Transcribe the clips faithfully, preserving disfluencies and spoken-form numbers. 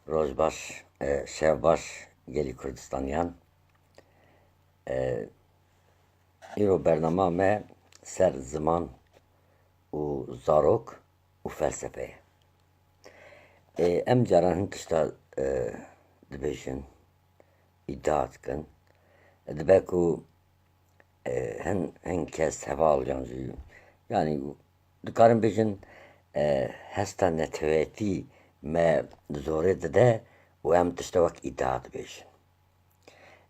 Roj baş, e, şev baş gelî Kurdistaniyan. E, îro bernama me ser ziman û zarok û felsefe ye. E, em caran hin tişta, e, dibêjin, îdia dikin. Dibe ku, e, hin, hin kes heval yan jî, yanî dikarin bêjin, e, hesta neteweyetî me zorê dide û em tişta wek îdia dibêjin.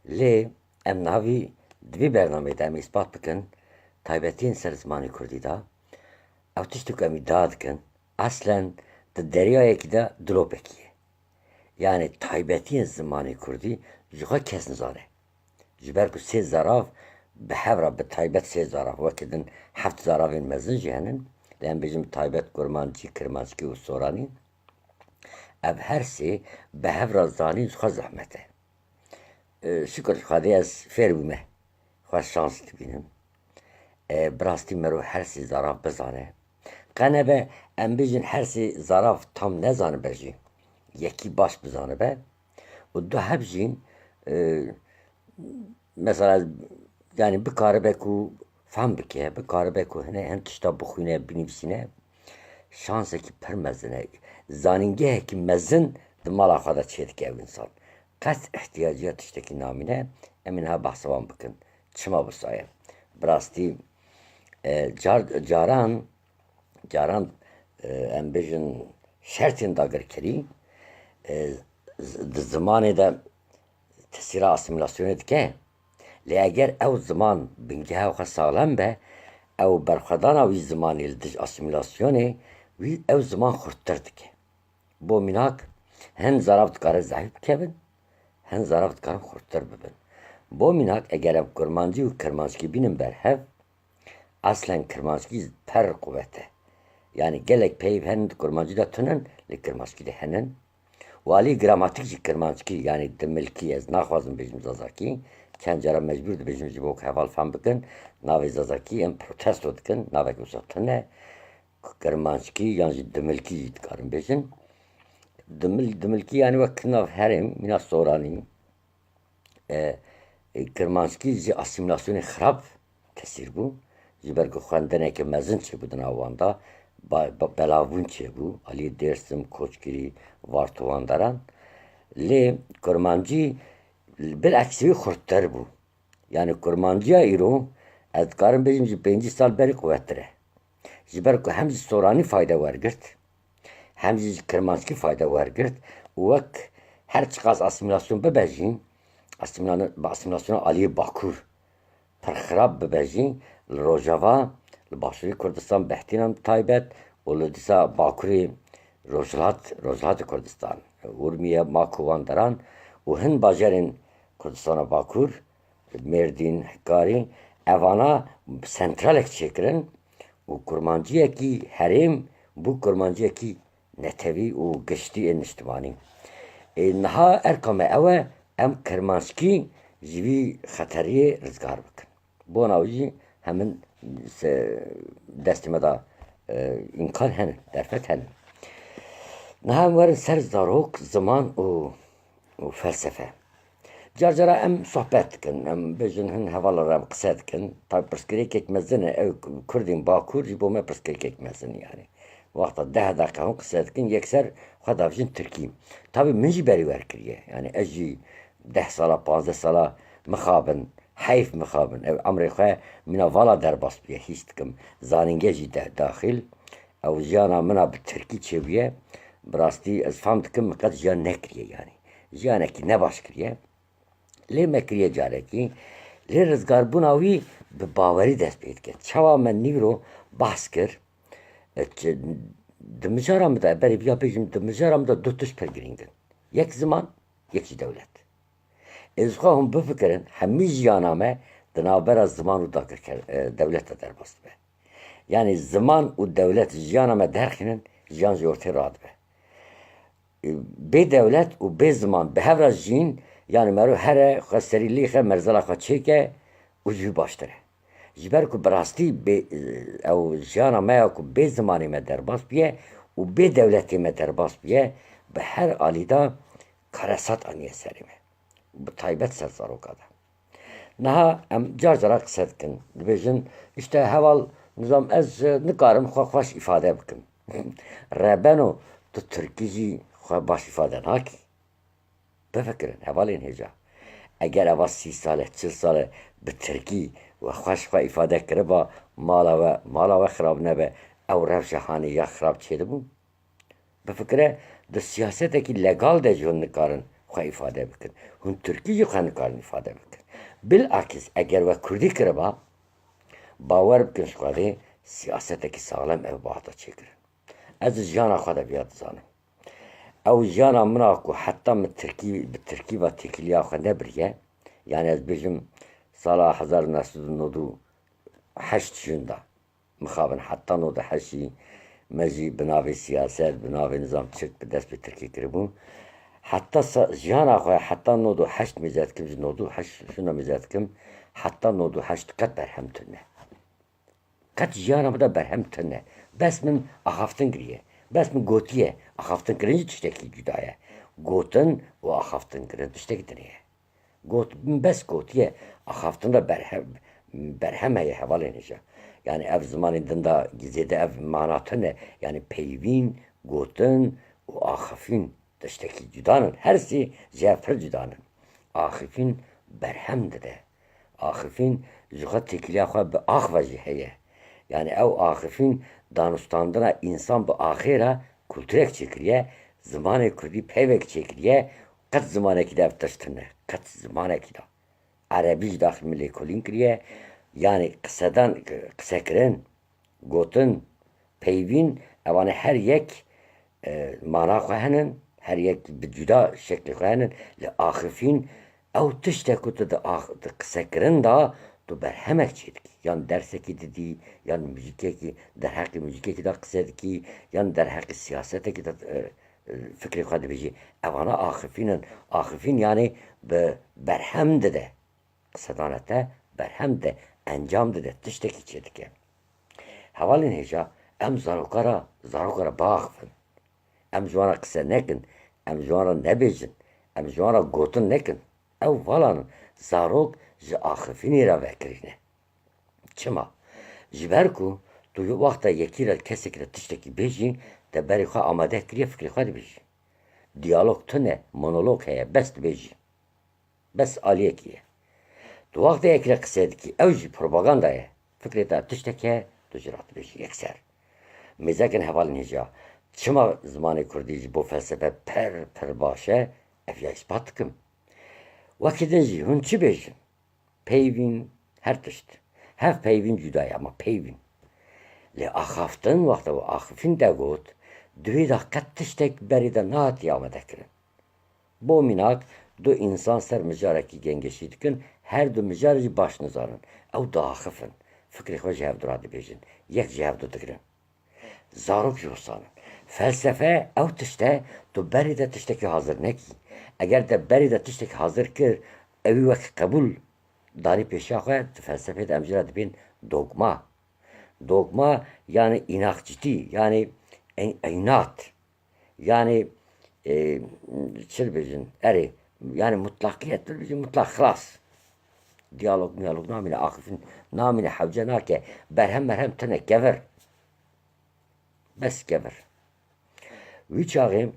Lê em niha vî, di vî bernameyê de em îspat bikin, taybetiyên ser zimanê kurdî de, ew tiştê ku em îdia dikin, eslen di deryayekî de dilopekî ye. Yanî taybetiyên zimanê kurdî ji xwe kes nizane. Ji ber ku sê zarav bi hev re, bi taybet sê zarav, weke din heft zaravên mezin jî henin, lê em bêjin bi taybet kurmancî, kirmanckî û soranî, ev her sê bi hev re zanîn ji xwe zehmet e. E, şikir ji Xwedê ez fêr bûme. Xwe şans dibînim. E, bi rastî mero her sê zarav bizane. Qe nebe em bêjin her sê zarav tam nezanibe jî, yekî baş bizanibe. Û du heb jî, e, mesela, yanî bikaribe ku fehm bike, bikaribe ku hine hin tişta bixwîne, binivîsîne, şansekî pir mezin e. Zanîngehekî mezin di mala xwe de çêdike ew însan. Qet ihtiyaciya tiştekî namîne, em ê niha behsa wan bikin. Çima wisa ye? Bi rastî, e, car, caran, caran, e, em bêjin şertên dagirkerî, e, z-, di zimanê de tesîra asîmîlasyonê dike. Lê eger ew ziman bingeha xwe saxlem be, ew berxwedana wî zimanê li dij asîmîlasyonê wî ew ziman xurttir dike. Bo mînak, hin zarav dikarin zehîf bikevin, hin zarav dikarin xurttir bibin. Bo mînak, eger em kurmancî û kirmanckî bînin ber hev, eslen kirmanckî per quwet e. Yanî gelek peyv henin di kurmancî de tunin, lê kirmanckî de henin. Û alî gramatîk jî kirmanckî, yanî dimilkî, ez naxwazim bêjim zazakî, çend cara mecbûr dibêjim ji bo ku heval fehm bikin, navê zazakî em protesto dikin, navek wisa tune. Kirmanckî yan jî dimilkî jî dikarin bêjin. Dimil-, dimilkî, yanî wek nav herêm, mîna soranî, e, e, kirmanckî ji asîmîlasyonê xirab tesîr bû. Ji ber ku xwendineke mezin çêbû di nav wan de, ba-, ba-, belavbûn çêbû, alî Dêrsim, Koçgirî, Varto wan deran. Lê kurmancî bileks wî xurttir bû. Yanî kurmanciya îro, ez dikarim bêjim ji pêncî sal berî quwettir e. Ji ber ku hem ji soranî fayde wergirt, hem jî ji kirmanckî fayde wergirt û wek her çiqas asîmîlasyon bibe jî, asîmîlan-, bi asîmîlasyona aliyê Bakur pir xirab bibe jî, li Rojava, li Başûrê Kurdistan Behtînan bi taybet û li dîsa Bakurê Rojhilat, Rojhilatê Kurdistan, Urmiye, Mako wan deran û hin bajarên Kurdistana Bakur, Mêrdîn, Hikarî, evana sentralek çêkirin û kurmanciyekî herêm bû kurmanciyekî netewî û giştî ê niştimanî. Ê, niha erka me ew e, em kirmanckî ji vî xeteriyê rizgar bikin. Bona wî jî hemin se-, destê me de, e, îmkan hene, derfet hene. Niha em werin ser zarok, ziman û û felsefe. Car cara em sohbet dikin, em bêjin hin hevala re em qise dikin. Tabi pirsgirêkek mezin e, ew Kurdên Bakur jî bo me pirsgirêkek mezin e, yanî. Wexta deh deqe hûn qise dikin, yekser xwe davêjin Tirkî. Tabi min jî berî wer kiriye, yanî ez jî deh sala, panzdeh sala mixabin, heyf mixabin. Ew emrê xwe mîna vala derbas bûye, hîs dikim. Zanînge jî de daxil. Ew jiyana min a bi tirkî çêbûye, bi rastî ez fam dikim min qet jiyan nekiriye, yanî jiyanekî nebaş kiriye. Lê me kiriye carekî, lê rizgarbûna wî bi bawerî dest pê dike. Çawa me nîvro behs kir, e, çi, di mijara min de, berê viya bêjim, di mijara min de du tişt pir girîng in. Yek ziman, yek jî dewlet. Ez xwe hûn bifikirin, hemî jiyana me di navbera ziman û dagirker-, e, dewlet de derbas dibe. Yanî ziman û dewlet jiyana me derxînin, jiyan ji ortê radibe. E, bê dewlet û bê ziman bi hev re jîn, yanî mero here xwe serî lîxe, merzela xwe çêke û ji wî baştir e. Ji ber ku bi rastî bê, ew jiyana me ya ku bê zimanê me derbas bûye û bê dewletê me derbas bûye, bi her alî de karesat aniye serê me. Bi taybet ser zaroka de. Niha em car cara qise dikin. Dibêjin, işte heval nizam ez, e, nikarim xwe xweş îfade bikim. Rebeno, tu tirkî jî xwe baş îfade nakî. Bifikirin, hevalên hêja. Eger eva sî sal e, çil sal e bi tirkî we xweş xwe îfade kiriba, mala we, mala we xirab nebe, ew rewşa hanê ya xirab çêdibû? Bifikire, di siyasetekî legal de jî hûn nikarin xwe îfade bikin. Hûn tirkî jî xwe nikarin îfade bikin. Bilakis eger we kurdî kiriba, bawer bikin ji Xwedê siyasetekî saxlem ev bihata çêkirin. Ez di jiyana xwe de viya dizanim. Ew jiyana min a ku heta min tirkî, bi tirkî ve têkiliya xwe nebiriye. Yani ez bêjim sala hezar û neh sed û nod û heşt jin da. Mixabin heta nod û heştî me jî bi navê siyaset, bi navê nizam çirk bi dest bi tirkî kiribû. Heta sa-, jiyana xwe heta nod û heşt mêze dikim, ji nod û heşt şuna mêze dikim, heta nod û heşt qet berhem tune. Qet jiyana min de berhem tune. Bes min axaftin kiriye. Bes min gotiye. Axaftin kirin jî tiştekî cuda ye. Gotin û axaftin kirin tiştekî din ye. Got, bes gotiye, axaftin de berhe-, berhem heye hevalên hêja. Yani ev zimanên din de zêde ev mana tune. Yani peyvîn, gotin û axifîn tiştekî cuda nin. Her sê ji hev pir cuda nin. Axifîn berhem dide. Axifîn ji xwe têkiliya xwe bi ax ve jî heye. Yani ew axifîn danûstandina însan bi axê re kulturek çêkiriye, zimanê kurdî peyvek çêkiriye, qet zimanekî de ev tişt tune, qet zimanekî de. Erebî jî daxil min lêkolîn kiriye, yani qisedan, qisekirin, gotin, peyvîn, evane her yek, e, mana xwe henin, her yek bi cuda şeklê xwe henin, lê axifîn, ew tişte ku tu di ax-, di qisekirin de tu berhemek çêdikî, yan dersekî didî, yan muzîkekî, derheqê muzîkekî de qise dikî, yan derheqê siyasetekî de, e, e, fikrê xwe dibêjî. Evana axifîn in. Axifîn yani bi berhem dide. Qisedana te berhem de, encam dide, tiştekî çêdike. Hevalên hêja, em zaroka re, zaroka re biaxifin. Em ji wan re qise nekin, em ji wan re nebêjin, em ji wan re gotin nekin. Ew vala nin, zarok ji axifînê re vekirî ne. Çima? Ji ber ku tu wexta yekî re, kesekî re tiştekî bêjî, te berê xwe amade kiriye, fikrê xwe dibêjî. Diyalog tune, monolog heye, bes dibêjî. Bes aliyekî ye. Tu wextê yekî re qise dikî, ew jî propaganda ye. Fikrê te tiştek e, tu jî re dibêjî yekser. Mêzekin hevalên hêja, çima zimanê kurdî ji bo felsefe pir, pir baş e, ev ya îspat dikim. Wekî din jî hûn çi bêjin? Peyvîn, her tişt. Hev peyvîn cuda ye, ama peyvîn. Lê axaftin, wexta we axifîn te got, di wê de qet tiştek berê de nehatiye amadekirin. Bo mînak, du însan ser mijarekî gengeşî dikin, her du mijarê jî baş nizanin. Ew diaxifin. Fikrê xwe ji hev du re dibêjin. Yek ji hev du digirin. Zarok jî wisa ne. Felsefe ew tişt e, tu berê de tiştekî hazir nekî. Eger te berê de tiştekî hazir kir, ewî wek qebûl danî pêşiya xwe, tu felsefê de em jî re dibên dogma. Dogma yani înakçîtî, yani en-, eynat. Yani, e, çi dibêjin? Erê, yani mutlaqiyet, tu dibêjin mutlaq, xilas. Diyalog, miyalog namîne, axifîn namîne, hewce nake, berhem merhem tune, kevir. Bes kevir. Wî çaxê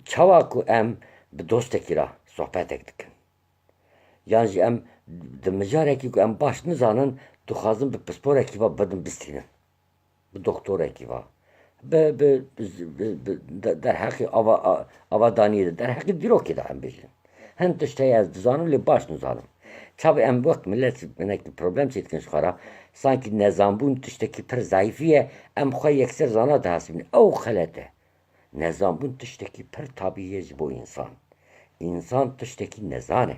çawa ku em bi dostekî re sohbetek dikin, yan jî em di mijarekî ku em baş nizanin, dixwazin bi pisporekî ve bidin bistînin. Bi doktorekî ve. Bi, bi, bi, bi, bi de-, derheqê ava, a-, avadaniyê de, derheqê dîrokê de em bêjin. Hin tişt heye ez dizanim, lê baş nizanim. Çavê em wek milet hinekî problem çêdikin ji xwe re, sankî nezanbûn tiştekî pir zayîfî ye, em xwe yekser zana dihesibînin. Ew xelet e. Nezanbûn tiştekî pir tabî ye ji bo însan. Însan tiştekî nezan e.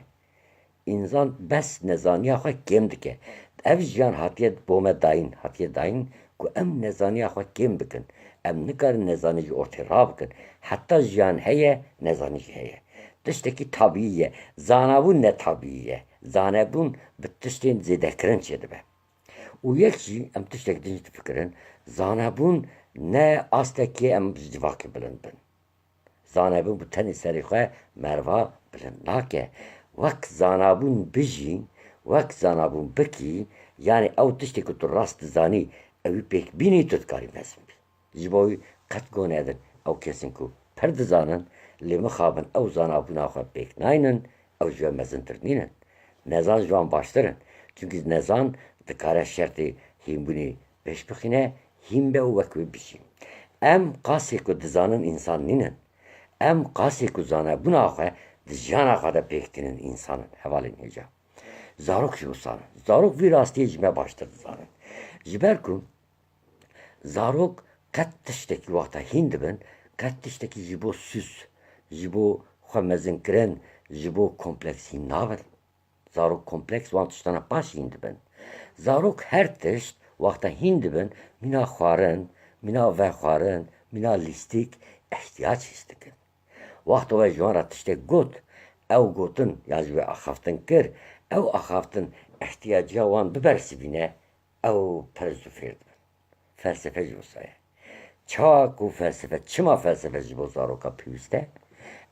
Însan bes nezaniya xwe kêm dike. Ev jiyan hatiye bo me dayîn, hatiye dayîn ku em nezaniya xwe kêm bikin. Em nikarin nezanî ji ortê rabikin. Heta jiyan heye, nezanî jî heye. Tiştekî tabîî ye. Zanabûn ne tabîî ye. Zanebûn bi tiştên zêdekirin çêdibe. Û yek jî em tiştek din jî difikirin, zanebûn ne astekî em ji civakê bilind bin. Zanebûn bi tenê serê xwe merva bilind nake. Wek zanabûn bijî, wek zanabûn bikî, yanî ew tiştê ku tu rast dizanî, ewî pêk bînî, tu dikarî mezin bî. Ji bo wî qet go nedin ew kesên ku pir dizanin, lê mixabin ew zanabûna xwe pêk naynin, ew ji we mezintir nînin. Nezan ji wan baştir in. Çimkî nezan dikare şertê hînbûnê pêş bixîne, hîn be û wek wê bijî. Em qasê ku dizanin însan nînin. Em qasê ku zanebûna xwe di jiyana xwe de pêk tînin însan in, hevalên hêja. Zarok jî wisa ne. Zarok vî rastiyê ji me baştir dizanin. Ji ber ku zarok qet tiştekî wexta hîn dibin, qet tiştekî ji bo sûs, ji bo xwe mezinkirin, ji bo kompleks hîn nabin. Zarok kompleks wan tiştana paş hîn dibin. Zarok her tişt wexta hîn dibin, mîna xwarin, mîna vexwarin, mîna lîstîk, ihtiyac hîs dikin. Wexta we ji wan re tiştek got, ew gotin yan ji we axaftin kir, ew axaftin ihtiyaciya wan bibersivîne, ew pir zû fêr dibin. Felsefe jî wisa ye. Çawa ku felsefe, çima felsefe ji bo zaroka pêwîst e?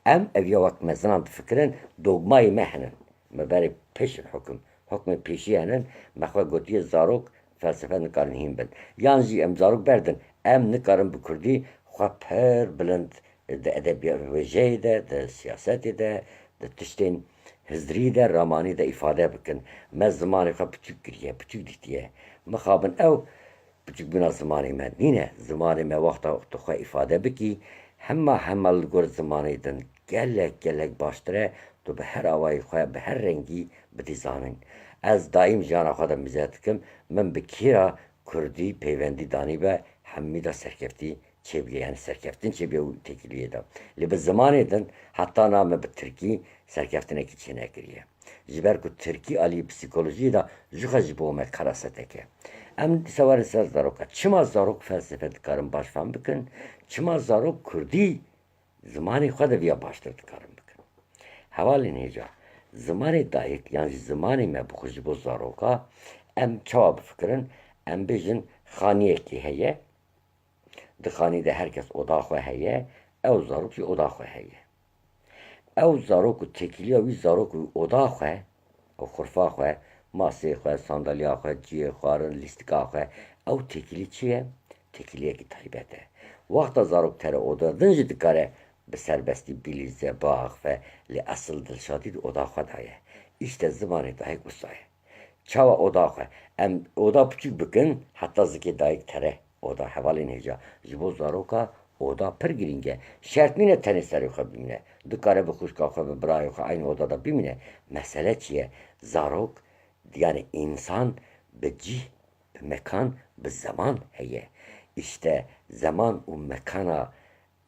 Em ev ya wek mezinan difikirin, dogmayê me hene. Me berê pêşin hukim, hukmê pêşî hene, me xwe gotiye zarok felsefe nikarin hîn bin. Yan jî em zarok berdin, em nikarin bi kurdî xwe pir bilind di edebiyat wêjeyê de, di siyasetê de, di tiştên hizrî de, ramanî de îfade bikin. Me zimanê xwe piçûk kiriye, piçûk dîtiye. Mixabin ew piçûkbûna zimanê me nîne. Zimanê me wexta tu xwe îfade bikî, hema hema li gor zimanê din gelek gelek baştir e, tu bi her awayî xwe, bi her rengî bidî zanîn. Ez daîm jiyana xwe de mîze dikim, min bi kî re kurdî peywendî danîbe, hemî de serkeftî çêbûye, yanî serkeftin çêbûye û têkiliyê de. Lê bi zimanê din heta na me bi tirkî serkeftinekî çênekiriye. Ji ber ku tirkî alî psîkolojiyê de jixwe ji bo me karasetek e. Em dîsa werin ser zaroka. Çima zarok felsefe dikarin baş fam bikin? Çima zarok kurdî zimanê xwe de viya baştir dikarin bikin? Hevalên hêja, zimanê dayik yan jî zimanê me bixwe ji bo zaroka, em çawa bifikirin? Em bêjin xaniyekê heye, di xanî de her kes oda xwe heye, ew zarok jî oda xwe heye. Ew zarok û têkiliya wî zarok û oda xwe, ew xurfa xwe, masê xwe, sandaliya xwe, cihê xwarin, lîstika xwe, ew têkilî çi ye? Têkiliyekî taybet e. Wexta zarok tere oda din jî dikare bi serbestî bilîze, biaxife, lê esil dilşadî di oda xwe de ye. Îşte zimanê dayik wisa ye. Çawa oda xwe? Em oda piçûk bikin, heta zikê dayik tere oda. Hevalên hêja, ji bo zaroka oda pir girîng e. Şert nîne tenê serê xwe bimîne. Dikare bi xwişka xwe, bi birayê xwe eynî oda de bimîne. Mesele çi ye? Zarok, yanî însan bi cîh, bi mekan, bi zeman heye. Îşte zeman û mekana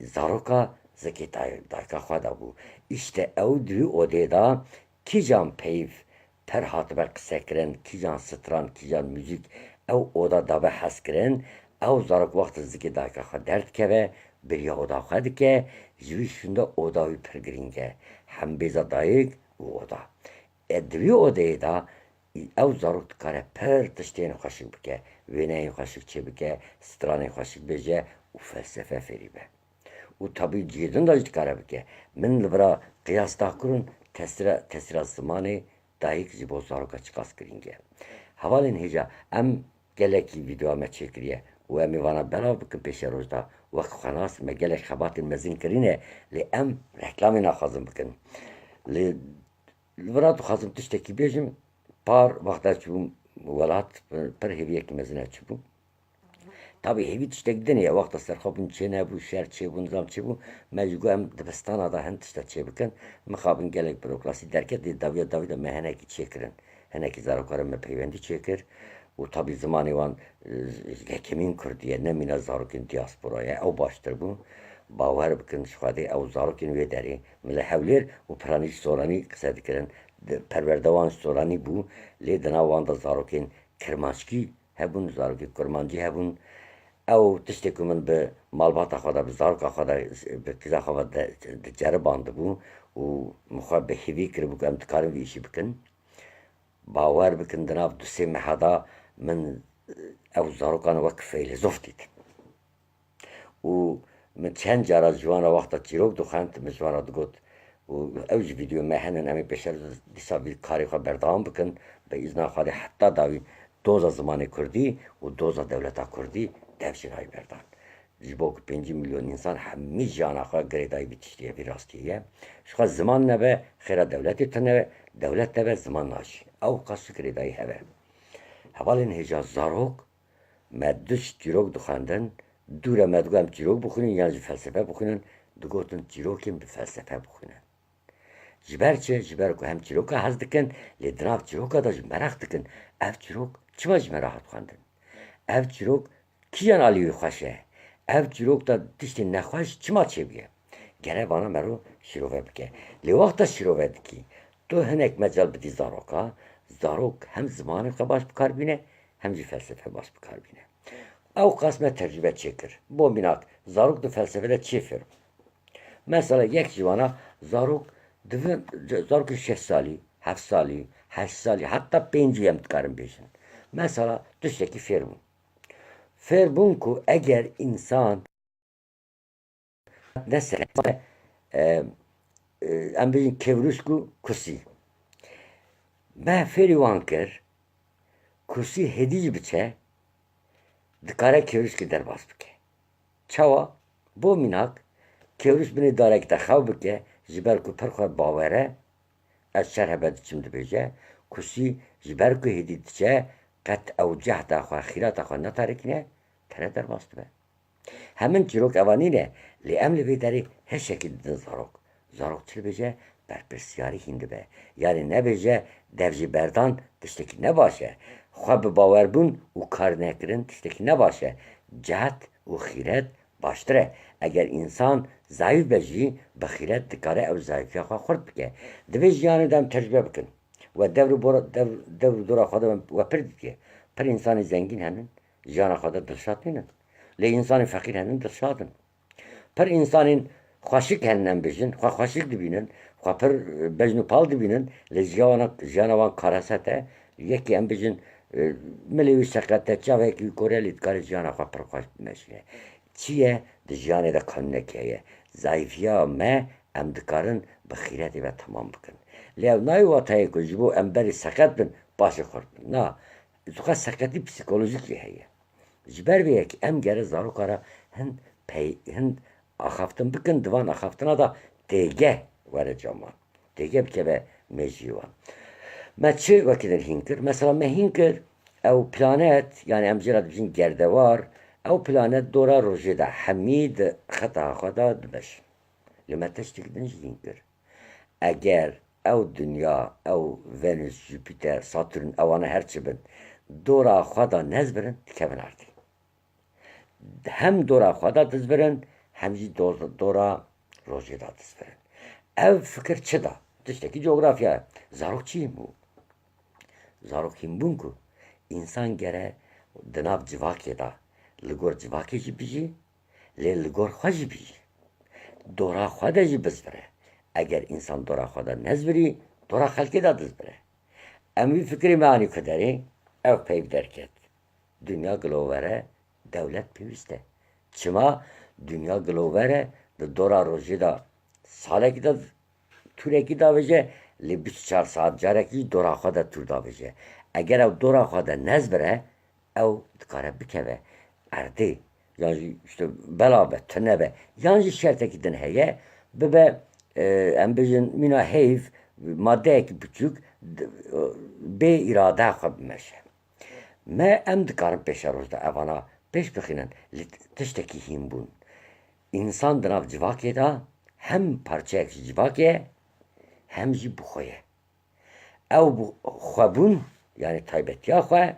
zaroka zikê day-, dayika xwe de bû. Îşte ew di wî odê de kîjan peyv per hatibe qisekirin, kîjan stran, kîjan muzîk ew oda dabe hezkirin, ew zarok wexta zikê dayika xwe derdikeve, beriya oda xwe dike, ji wî şûnde oda wî pir girîng e. Hembêza dayik û oda. E, di wî odeyê de ew zarok dikare pir tiştên xweşik bike, wêneyên xweşik çêbike, stranên xweşik bêje û felsefe fêrî be. Û tabî cihê din de jî dikare bike. Min li vira qiyas da kirin, tesîra, tesîra zimanê dayik ji bo zaroka çiqas girîng e. Hevalên hêja, em gelekî vîdeoya me çêkiriye û em ê vana belav bikin pêşeroj de. Wek xwenas me gelek xebatên mezin kirîne, lê em reklamê naxwazin bikin. Lê li vira dixwazim tiştekî bêjim, par wexta çûbûm welat, pir hêviyekî mezin e çûbûm. Tabî hêvî tiştek din e, wexta serxwebûn çênebû, şer çêbû, nizam çêbû, me jî got em dibistana de hin tişta çêbikin. Mixabin gelek burokrasî derket, lê dawiya dawî de me hinekî çêkirin. Hinekî zaroka re me peywendî çêkir û tabî zimanê wan, e, yekemîn kurdî ye, ne mîna zarokên diaspora ye, ew baştir bû. Bawer bikin, ji Xwedê ew zarokên wê derê, min li Hewlêr û piranî ji soranî qise dikirin, di, perwerde wan ji soranî bû, lê di nav wan de zarokên kirmanckî hebûn, zarokê kurmancî hebûn. Ew tiştê ku min bi malbata xwe de, bi zaroka xwe de, bi kîza xwe ve de, diceribandibû û min xwe bi hêvî kiribû ku em dikarin vî îşî bikin. Bawer bikin, di nav du sê meha de min ew zarokan wek feylezof dîtin. Û Min çend cara ji wan re wexta çîrok dixwend, min ji wan re digot û ew jî vîdeo me henin, em ê pêşer dîsa vî karê xwe berdewam bikin, bi îzna Xwedê heta dawî doza zimanê kurdî û doza dewleta kurdî dev jî nayê berdan. Ji bo ku pêncî milyon însan hemî jiyana xwe girêdayî vî tiştî ye, vî rastiyê ye. Ji xwe ziman nebe, xêra dewletê tune ye, dewlet nebe, ziman najî. Ew qas jî girêdayî hev e. Hevalên hêja zarok, me du çîrok dixwendin, dû re me digot em çîrok bixwînin yan jî felsefe bixwînin, digotin çîrokên bi felsefe bixwînin. Ji ber çi? Ji ber ku hem çîroka hez dikin, lê di nav çîroka de jî meraq dikin. Ev çîrok çima ji me re hat xwendin? Ev çîrok kîjan alî wî xweş e? Ev çîrok de tiştên nexweş çima çêbûye? Gere vana mero şîrove bike. Lê wexta şîrove dikî, tu hinek mecal bidî zaroka, zarok hem zimanê xwe baş bi kar bîne, hem jî felsefe baş bi kar bîne. Ew qas me tecrûbe çêkir. Bo mînak, zarok di felsefe de çi fêr bû? Mesela yek ji wana zarok divin, zarokê şeş salî, heft salî, heşt salî, heta pêncî em dikarin bêjin. Mesela tiştekî fêr bûn. Fêr bûn ku eger însan ne se-, e, e, em bêjin kêwrûşk û kursî. Me fêrî wan kir, kursî hêdî jî biçe, dikare kêwrûşkê derbas bike. Çawa? Bo mînak, kêwrûş binê darekî de xew bike, ji ber ku pir xwe bawer e, ez şer hebe diçim dibêje, kursî ji ber ku hêdî diçe, qet ew cehda xwe, xîrata xwe natarêkîne, pere derbas dibe. Hemin çîrok eva nîne, lê em li vê derê hişekî didin zarok. Zarok çi dibêje? Berpirsiyarî hîn dibe. Yanî nebêje dev jî berdan tiştekî ne baş e. Xwe bi bawerbûn û kar nekirin tiştekî ne baş e. Cehd û xîret baştir e. Eger însan zayîf be jî, bi xîret dikare ew zayîfiya xwe xurt bike. Di vê jiyanê de em tecrûbe bikin. We dewr û bora, dewr, dewr û dora xwe de we pir dîtiye. Pir însanê zengîn henin, jiyana xwe de dilşad nînin. Lê însanê feqîr henin, dilşad in. Pir însanên xweşik henin, em bijin, xwe xweşik dibînin, xwe pir, e, bejn û pal dibînin, lê jiyana, jiyana wan kareset e. Yekî, em bijin, e, milê wî seqet e, çavekî wî kor e, lê dikare jiyana xwe pir xweş bimeşîne. Çi ye? Di jiyanê de kanûnekî heye. Zayîfiya me em dikarin bi xîretê ve temam bikin. Lê ew nayê wateyê ku ji bo em berê seqet bin, paşê xurt bin. Na, ji xwe seqetî psîkolojîk jî heye. Ji ber vê yekê em gere zaroka re hin pey-, hin axaftin bikin, di van axaftina de têgeh were cem wan. Têgeh bikeve mejiyê wan. Me çi wekî din hîn kir? Mesela me hîn kir, ew planet, yanî em jê re dibêjin gerdewar, ew planet dora rojê de hemî di xeta xwe de dimeşin. Lê me tiştekî din jî hîn kir. Eger ew dinya, ew Venus, Jupiter, Saturn, ewana her çi bin, dora xwe de nezbirin, dikevin erdê. Hem dora xwe de dizbirin, hem jî do-, dora rojê de dizbirin. Ev fikir çi da? Tiştekî coğrafya ye. Zarok çi hîn bû? Zarok hîn bûn ku însan gere di nav civakê de li gor civakê jî bijî, lê li gor xwe jî bijî. Dora xwe de jî bizvire. Eger însan dora xwe de nezvirî, dora xelkê de dizvire. Em vî fikirê me anî ku derê, ev peyv derket. Dinya gilover e, dewlet pêwîst e. Çima? Dinya gilover e, di dora rojê de salekî de tûrekî davêje, lê bîst û çar saet carekî jî dora xwe de tûr davêje. Eger ew dora xwe de nezbire, ew dikare bikeve erdê, yan jî işte bela be, tune be, yan jî şertekî din heye, bibe, e, em bêjin mîna heyv, madeyekî biçûk, d-, bê îrade xwe bimeşe. Me em dikarin pêşeroj de evana pêş bixînin, lê tiştekî hîn bûn. Însan di nav civakê de hem parçeyek ji civakê ye, hem jî bi xwe ye. Ew bi xwe bûn, yanî taybetiya xwe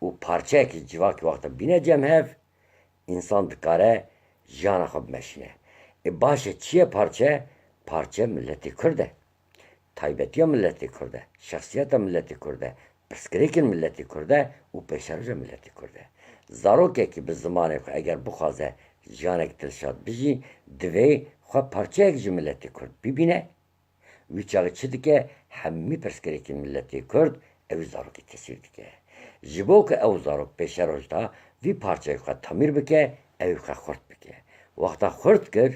û parçeyek ji civakê wexta bîne cem hev, însan dikare jiyana xwe bimeşîne. Ê baş e, çi ye parçe? Parçe miletê Kurd e. Taybetiya miletê Kurd e, şexsiyeta miletê Kurd e, pirsgirêkên miletê Kurd e û pêşeroja miletê Kurd e. Zarokekî bi zimanê xwe eger bixwaze jiyanek dilşad bijî, divê xwe parçeyek ji miletê Kurd bibîne. Wî çaxê çi dike? Hemî pirsgirêkên miletê Kurd ewî zarokê tesîr dike. Ji bo ku ew zarok pêşeroj de vî parçeyê xwe tamîr bike, ewî xwe xurt bike. Wexta xurt kir,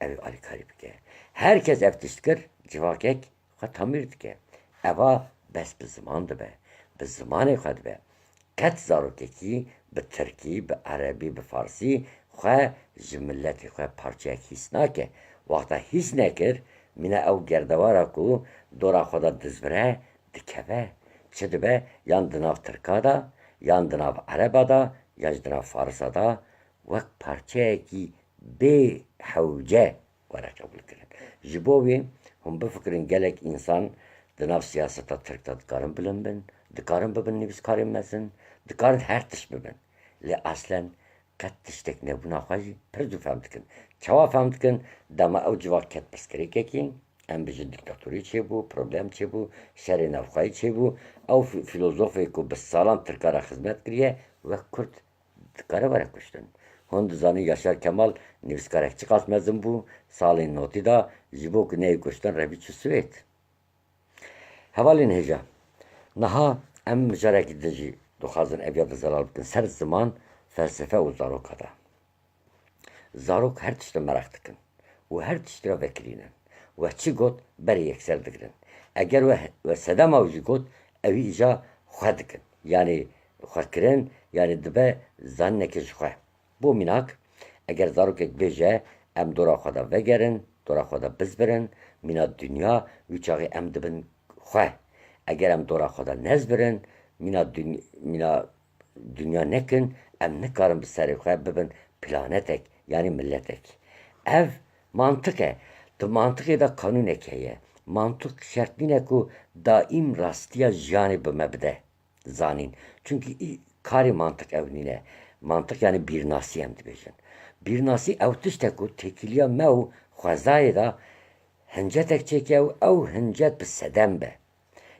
ew ê alîkarî bike. Her kes ev tişt kir, civakek xwe tamîr dike. Eva bes bi ziman dibe. Bi zimanê xwe dibe. Qet zarokekî bi tirkî, bi erebî, bi farsî xwe ji miletê xwe parçeyek hîs nake. Wexta hîs nekir, mîna ew gerdewara ku dora xwe de dizvire, dikeve. Çi dibe? Yan di nav tirka de, yan di nav ereba de, yan jî di nav farisa de, wek parçeyekî bê hewce were qebûlkirin. Ji bo wê hûn bifikirin, gelek însan di nav siyaseta tirk de dikarin bilind bin, dikarin bibin nivîskarên mezin, dikarin her tişt bibin. Lê aslen qet tiştek nebûna xwe jî pir zû fehm dikin. Çawa fehm dikin? Dema ew civak ket pirsgirêkekê, em bijin dîktatorî çêbû, problem çêbû, şerê navxweyî çêbû. Ew fî-, fîlozofê ku bi salan tirka re xizmet kiriye, wek kurd dikare were kuştin. Hûn dizanin Yaşar Kemal nivîskarek çiqas mezin bû, salên notî de ji bo ku neyê kuştin revî çû Swêd. Hevalên hêja, niha em mijarekî din jî dixwazin ev yada zelal bikin ser ziman, felsefe û zaroka de. Zarok her tiştê meraq dikin û her tiştî re vekirînin. We çi got, berê yekser digirin. Eger we, we sedema wî jî got, ewî îja xwe dikin. Yanî xwekirin, yanî dibe zanîneke ji xwe. Bo mînak, eger zarokek bêje, em dora xwe de vegerin, dora xwe de bizvirin, mîna dinya, wî çaxê em dibin xwe. Eger em dora xwe de nezvirin, mîna dun-, mîna dinya nekin, em nikarin bi serê xwe bibin planetek, yanî miletek. Ev mantiq e. Di mantiqê de qanûnek heye. Mantiq şert nîne ku daîm rastiya jiyanê bi me bide zanîn. Çunkî î karê mantiq ew nîne. Mantiq yanî bîrnasî em dibêjin. Bîrnasî ew tişt e ku têkiliya me û xwezayê de hincetek çêke û ew hincet bi sedem be.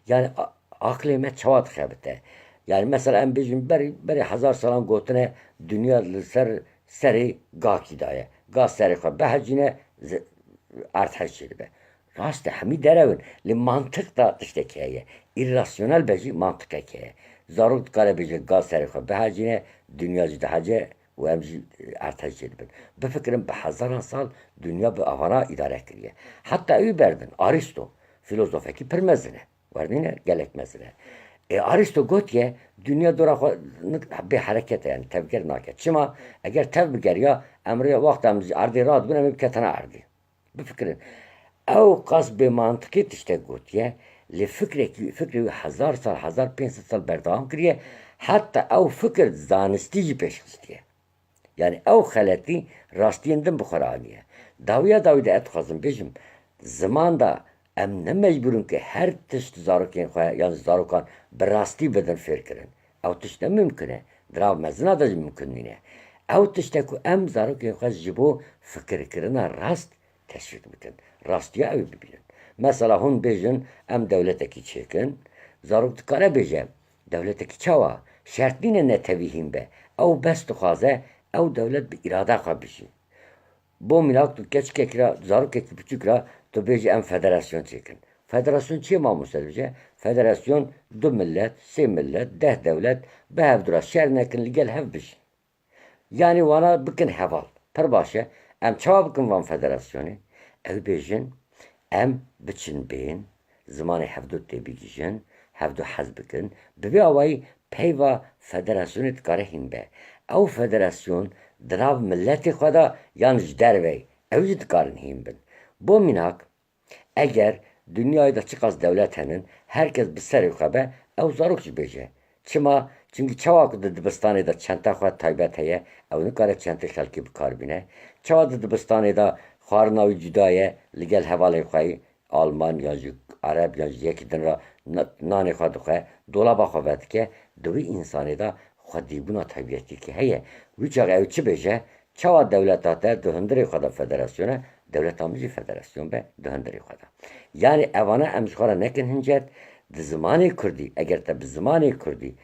Yanî a-, aqilê me çawa dixebite? Yanî mesela em bêjin berî, berî hezar salan gotine dinya li ser serê gakî daye. Ga serê xwe bihecîne, ze-, erdhej çêdibe. Rast e, hemî derew in. Lê mantiq da tiştekî heye. Îrasyonel be jî mantiqekî heye. Zarok dikare bêje ga serê xwe bihecîne, dinya jî dihece û em jî erdhej çêdibin. Bifikirin bi hezaran sal dinya bi avana îdare kiriye. Heta ew berdin. Arîsto, fîlozofekî pir mezin e. Wernîne gelek mezin e. Ê Arîsto gotiye, dinya dora xwe nik-, bê hereket e, yanî tevger nake. Çima? Eger tev bigeriya, em rê wexta em ji erdê radibin, em ê biketine erdê. Bifikirin. Ew qas bêmantiqî tiştek gotiye, lê fikrekî, fikrê wî hezar sal, hezar pênc sed sal berdewam kiriye, heta ew fikir zanistî jî pêş xistiye. Yanî ew xeletî rastiyên din bi xwe re aniye. Dawiya dawî de ez dixwazim bêjim, ziman de em ne mecbûr in ku her tişt zarokên xwe yan ji zarokan bi rastî bidin fêrkirin. Ew tişt ne mimkun e. Di nav mezina de jî mimkun nîne. Ew tişt e ku em zarokên xwe ji bo fikirkirina rast teşwîq bikin. Rastiya ew ê bibînin. Mesela hûn bêjin, em dewletekî çêkin, zarok dikare bêje, dewletekî çawa? Şert nîne netewî hîn be. Ew bes dixwaze, ew dewlet bi îrada xwe bijî. Bo mînak tu keçikekî re, zarokekî biçûk re tu bêjî em federasyon çêkin. Federasyon çi ye mamoste dibêje? Federasyon du millet, sê millet, deh dewlet bi hevdu re şer nekin, li gel hev bijîn. Yanî wana bikin heval. Pir baş e. Em çawa bikin van federasyonê? Ew bêjin, em biçin bên, zimanê hevdu tê bigihîjin, hevdu hez bikin. Bi vê awayî peyva federasyonê dikare hîn be. Ew federasyon di nav miletê xwe de yan ji derve, ew jî dikarin hîn bin. Bo mînak, eger dinyayê de çiqas dewlet henin, her kes bi serê xwe be, ew zarok jî bêje. Çima? Çimkî çawa ku di dibistanê de çenta xwe taybet heye, ew nikare çentê xelkê bi kar bîne. Çawa di dibistanê de xwarina wî cuda ye li gel hevalên xwe yî, Alman yan jî Ereb yan jî yekî din re na-, nanê xwe dixwe, dolaba xwe vedike, di wî însanê de xwedîbûna taybetîkî heye. Wî çax ew çi bêje? Çawa dewleta te di hundirê xwe de federasyon e, dewleta min jî federasyon be di hundirê xwe de. Yanî evana em ji xwe re nekin hincet, di zimanê kurdî, eger te bi zimanê kurdî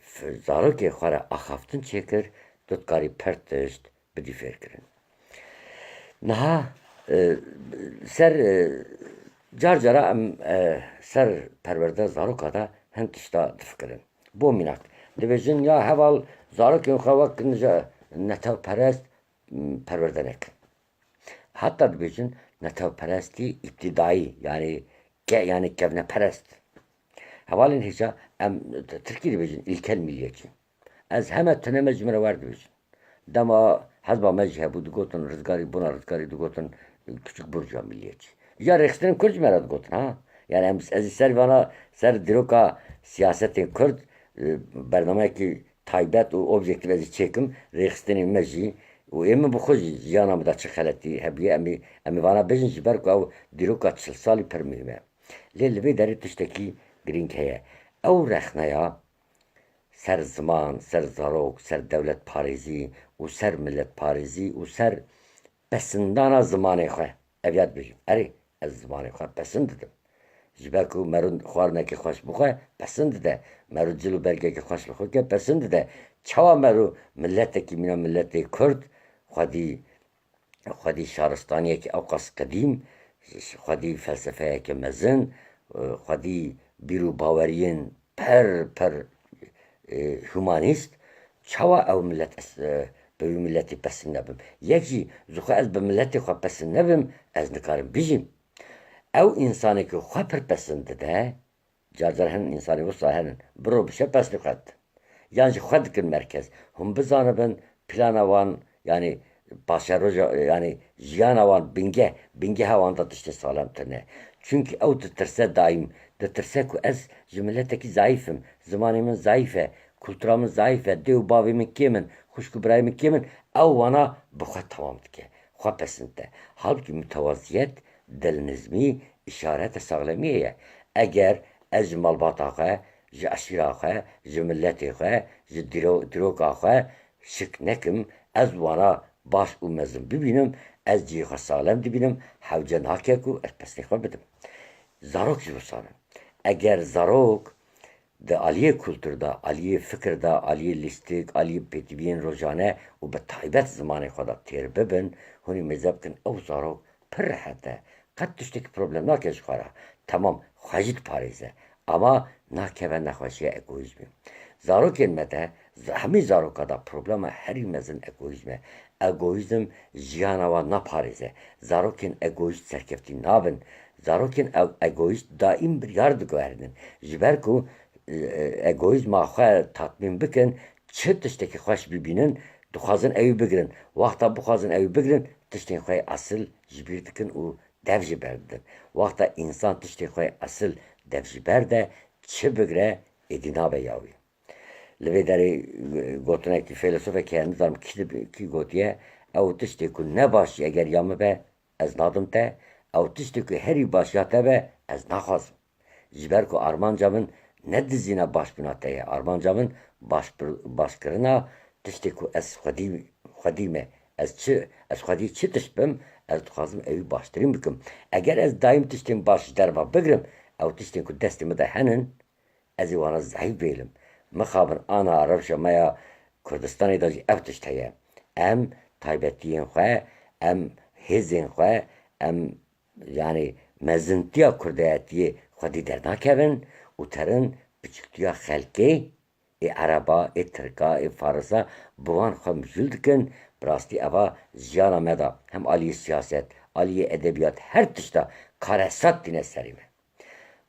f-, zarokê xwe re axaftin çêkir, tu dikarî pir tişt bidî fêrkirin. Niha, e, ser, e, car cara em, e, ser perwerde zaroka de hin tişta difikirin. Bo mînak, dibêjin ya heval zarokên xwe wek nija-, netewperest m, perwerde nekin. Heta dibêjin netewperestî îptîdayî, yanî ke-, yanî kevneperest. Hevalên hêja em tirkî dibêjin ilkel milliyetçi. Ez heme tune me ji min re wer dibêjin. Dema hezba me jî hebû digotin rizgarî, bona rizgarî digotin küçük burjuwa milliyetçi. Ya rêxistinên Kurd ji me re digotin ha. Yani em, ez jî ser vana, ser dîroka siyasetên Kurd, e, bernameyekî taybet û objektîf ez ê çêkim, rêxistinên me jî û ê min bi xwe jî jiyana min de çi xeletî hebûye, em ê, em ê vana bêjin, ji ber ku ew dîroka çil salî pir muhîm e. Lê li vê derê tiştekî girîng heye. Ew rexneya ser ziman, ser zarok, ser dewletparêzî û ser miletparêzî û ser pesindana zimanê xwe. Ev ya dibêjim. Erê, ez zimanê xwe pesind didim. Ji ber ku mero xwarinekê xweş bixwe, pesind dide. Mero cil û bergekê xweş li xwe ke, pesind dide. Çawa mero miletekî mîna miletê Kurd xwedî, xwedî şaristaniyeke ewqas qedîm, xwedî felsefeyeke mezin, xwedî bîr û baweriyên pir, pir, e, humanîst, çawa ew milet ez, e, bi wî miletî pesind nebim? Yek jî, ji xwe ez bi miletê xwe pesind nebim, ez nikarim bijîm. Ew însanê ku xwe pir pesind dide, car car hin însanê wisa henin, bi roj bi şev pesnê xwe didin. Yan jî xwe dikin merkez. Hûn bizanibin plana wan, yanî paşeroja, yanî jiyana wan bingeh, bingeha wan de tiştê salem tune. Çunkî ew ditirse daîm, ditirse ku ez ji miletekî zayîf im, zimanê min zayîf e, kultura min zayîf e, dê û bavê min kêm in, xwişk û birayê min kêm in, ew wana bi xwe temam dike, xwe pesind dike. Halbikî mutewaziyet, dilnizmî, îşarete saxlemiyê ye. Eger ez ji malbata xwe, ji eşîra xwe, ji miletê xwe, ji dîro-, dîroka xwe şik nekim, ez wana baş û mezin bibînim, ez cihê xwe saxlem dibînim, hewce nake ku ez pesnê xwe bidim. Zarok jî wisa ne. Eger zarok di aliyê kultur de, aliyê fikir de, aliyê lîstik, aliyê pêtiviyên rojane û bi taybet zimanê xwe de têr bibin, hûn ê mêze bikin, ew zarok pir rehet e. Qet tiştekî problem nake ji xwe re. Temam, xwe jî diparêze. Ama nakeve nexweşiya egoîzmê. Zarokên me de, z-, hemî zaroka de problema herî mezin egoîzm e. Egoîzm jiyana wan naparêze. Zarokên egoîst serkeftî nabin. Zarokên e-, egoîst daîm biryar diguherînin. Ji ber ku, e, e, egoîzma xwe tatmîn bikin, çi tiştekî xweş bibînin, dixwazin ewî bigirin. Wexta bixwazin ewî bigirin, tiştên xwe yê esil ji bîr dikin û dev ji ber didin. Wexta însan tiştê xwe yê esil dev ji ber de, çi bigire, êdî nabe ya wî. Li vê derê, e, gotinekî feylesofekî heye, nizanim kî dib-, kî gotiye, ew tiştê ku ne baş jî eger ya min be, ez nadim te, ew tiştê ku herî baş ya te be, ez naxwazim. Ji ber ku armanca min ne dizîna başbûna te ye. Armanca min baş-, başkirina tiştê ku ez xwedî, xwedî me. Ez çi, ez xwedî çi tişt bim, ez dixwazim ewî baştirîn bikim. Eger ez daîm tiştên baş ji derva bigrim, ew tiştên ku destê min de henin, ez ê wana zehîf bêlim. Mixabin ana rewşa me ya Kurdistanê de jî ev tişt heye. Em taybetiyên xwe, em hêzên xwe, em, yanî mezintiya kurdayetiyê xwedî dernakevin û terin piçûktiya xelkê ê ereba, ê tirka, ê farisa bi wan xwe mijûl dikin. Bi rastî eva jiyana me de hem aliyê siyaset, aliyê edebiyat, her tişta karesat tîne serê me.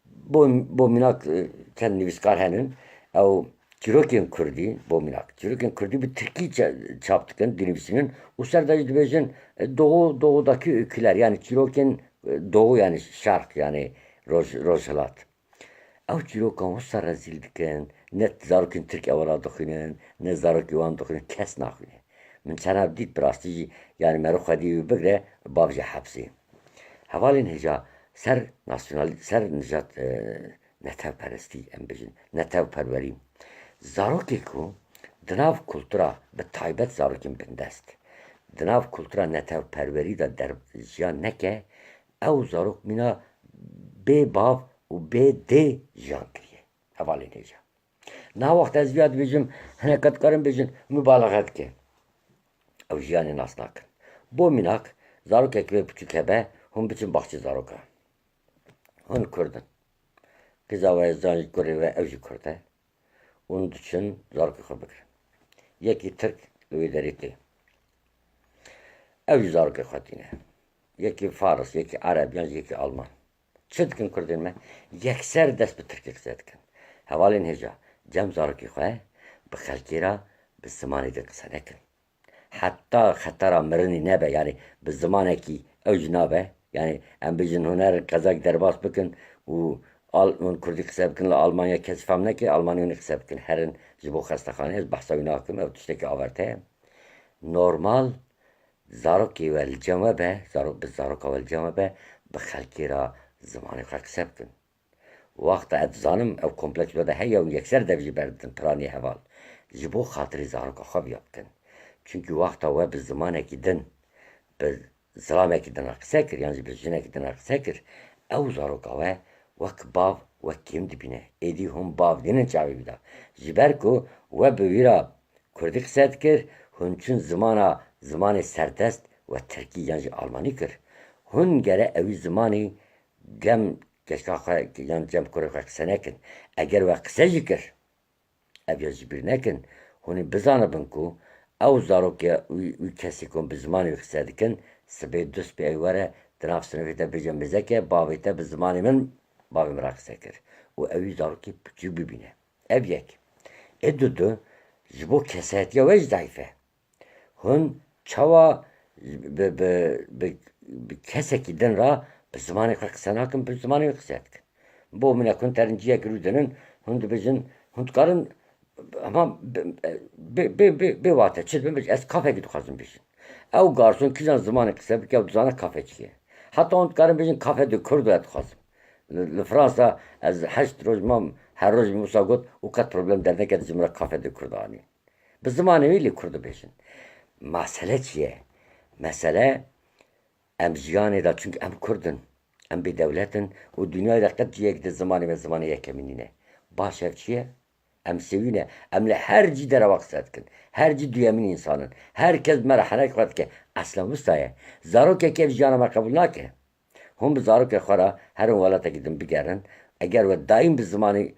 Bo, bo mînak, e, çend nivîskar henin, ew çîrokên kurdî, bo mînak, çîrokên kurdî bi tirkî ça-, çap dikin, dinivîsînin û ser de jî dibêjin, e, doğu, doğudaki öyküler, yani çîrokên, e, doğu, yani şerq, yani roj-, rojhilat. Ew çîrokan wisa rezîl dikin, ne zarokên tirk ew re dixwînin, ne zarokê wan dixwînin, kes naxwîne. Min çend ev dît, bi rastî jî, yanî mero xwedî wî bigre, bav jî hepsê. Hevalên hêja, ser nasyonal-, ser nijad, e, netewperestî, em bêjin, netewperwerî. Zarokê ku di nav kultura, bi taybet zarokên bindest, di nav kultura netewperwerî de der-, jiyan neke, ew zarok mîna bê bav û bê dê jiyan kiriye. Hevalên hêja. Niha wexta ez viya dibêjim, hineka dikarin bêjin, mubalaxe dike. Ew jiyanê nas nakin. Bo mînak, zarokek wê biçûk hebe, hûn biçin baxçê zarokan. Hûn kurd in. Qîza we, zan jî kurê we, ew jî kurd e. Hûn diçin zarokê xwe bigirin. Yekî tirk li wê derê tê. ew jî zarokê xwe tîne. Yekî faris, yekî ereb yan jî yekî alman. Çi dikin kurdên me? Yekser dest bi tirkî qise dikin. Hevalên hêja, cem zarokê xwe bi xelkê re bi zimanê din qise nekin. Heta xetera mirinî nebe, yanî bi zimanekî ew jî nabe. Yanî em bijin huner qezak derbas bikin û al-, hûn kurdî qise bikin, li Almanya kes fam neke, Almanî hûnî qise bikin. Herin ji bo xestexanê, ez behsa wî nakim, ew tiştekî averte ye. Normal, zarokê we li cem we be, zarok, bi zaroka we li cem we be, bi xelkê re zimanê xwe qise bikin. Wexta ez dizanim ew kompleks we de heye û yekser dev jî berdidin piranî heval. Ji bo xatirê zaroka xwe viya bikin. Çunkî wexta we bi zimanekî din, bi zilamekî din re qise kir, yan jî bi jinekî din re qise kir, ew zaroka we wek bav, wek kêm dibîne. Êdî hûn bav nînin çavê wî de. Ji ber ku we bi wî re kurdî qise dikir, hûn çûn zimana, zimanê serdest we tirkî yan jî almanî kir. Hûn gere ewî zimanî cem keşka xwe yan cem kurê xwe qise nekin. Eger we qise jî kir, ev ya ji bîr nekin. Hûn ê bizanibin ku ew zarokê wî, wî kesê ku bi zimanê wî qise dikin, sibê du sibê ew were di nav sinifê te bêje mêzeke, bavê te bi zimanê min, bavê min re qise kir. Û ew wî zarokê piçûk bibîne. Ev yek. Ê dudu, ji bo kesayetiya we jî zayîf e. Hûn çawa bi, bi, bi, bi kesekî din re bi zimanê xwe qise nakin, bi zimanê wê qise dikin? Bo min e, hûn terin ciyek rû dinin, hûn dibêjin, hûn dikarin, hema bê, bê, bê, bê, bê wate, çi dibin, bêjin, ez kafekî dixwazim bêjin. Ew garson kîjan zimanê qise bike, ew dizane kafe çi ye. Heta hûn dikarin bêjin, kafe de kurd e dixwazim. Li, li Fransa ez heşt roj mam, her roj min wisa got, û qet problem derneket ji min re kafe de kurd anî. Bi zimanê wî lê kurd dibêjin. Mesele çi ye? Mesele em jiyanê de, çunkî em kurd in, em bêdewlet in û dinyayê de qet ciyek de zimanê me zimanê yekemîn nîne. Baş ev çi ye? Em sêwî ne. Em li her cî derewa qise dikin. Her cî duyemîn însan in. Her kes bi me re henek xwe dike. Eslen wisa ye. Zarokekî ev jiyana me qebûl nake. Hûn bi zarokê xwe re herin welatekî din bigerin. Eger we daîm bi zimanê,